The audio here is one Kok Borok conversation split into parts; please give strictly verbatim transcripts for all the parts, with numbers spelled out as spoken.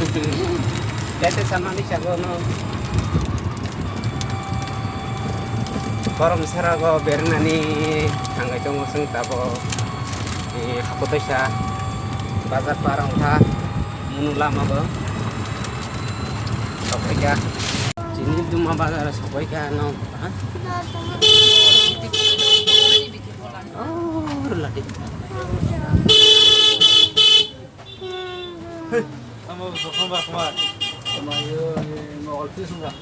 Tete samani sago no. Korom sarago bernani thangwi tongo chwng tabuk. Eh, hakutoisa bazar par wngkha. Munu lama bo. Sokoika. Chini Duma bazar sokoika no. Ha? Oh, ladi. Hey, amo bwswk khamba khamba. Tama yo, ni mokol pi swnga.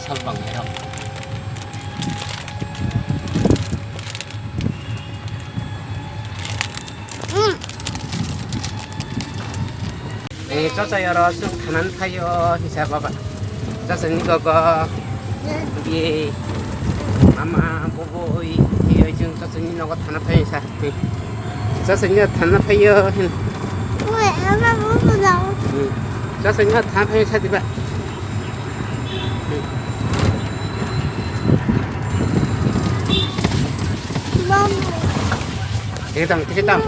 Sal bang erok. Eh, chochai oro chwng thanan phaio hisa baba. Chochai ni gogo. Ye. Mama, boboi, ye chwng chochai ni nogo thana phaio sa. Chochai ni thana phaio. Oi, ama bobo dao. Chochai ni thana phaio sa diba. Mama. Tikitang, tikitang.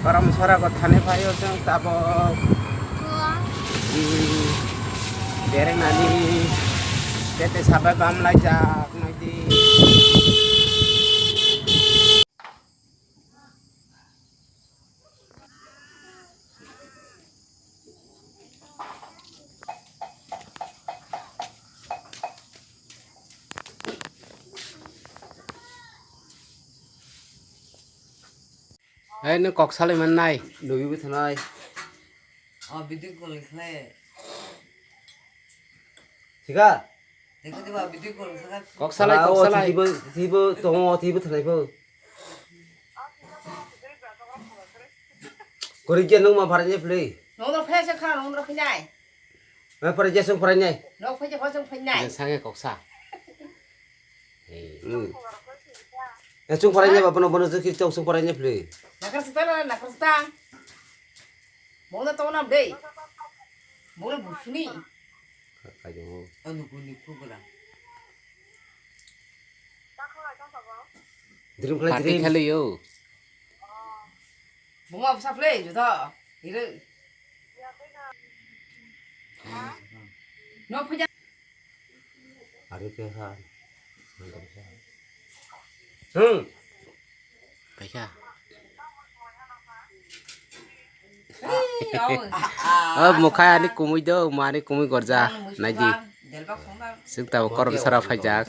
Korom sora go thani phaio chwng tabuk. Hmm, berenani tete sabai bam laijak naidi. Hai, nwng kok salai mannai. Logi bo thanai. Oh, video call khlai. Thika? Thika diba video call khlai. Kok salai, kok salai. Thibo, thibo tongo, thibo thanai bo. Kori kya nung ma pharanya play. Nung do phese kha, nung do khinai. Ma pharanya sung pharanya. Nung phese phese khinai. Sange kok sa. Hmm. Eh, chwng pharai nya ba, bono, bono chwng, chwng pharai nya phli. Nakar sita na, nakar sita. Mona to na dei. Mona busuni. Kayo. Anu guni pugula. Dream khlai, party dream. Khali yo. Bunga bwsa phli, juda. Ire. No puja. Ari ke ha. Hmm. Kaisa. Oh, mukha ani kumui do, mani kumui gorja. Naidi. Sing tabo korom sara phaijak.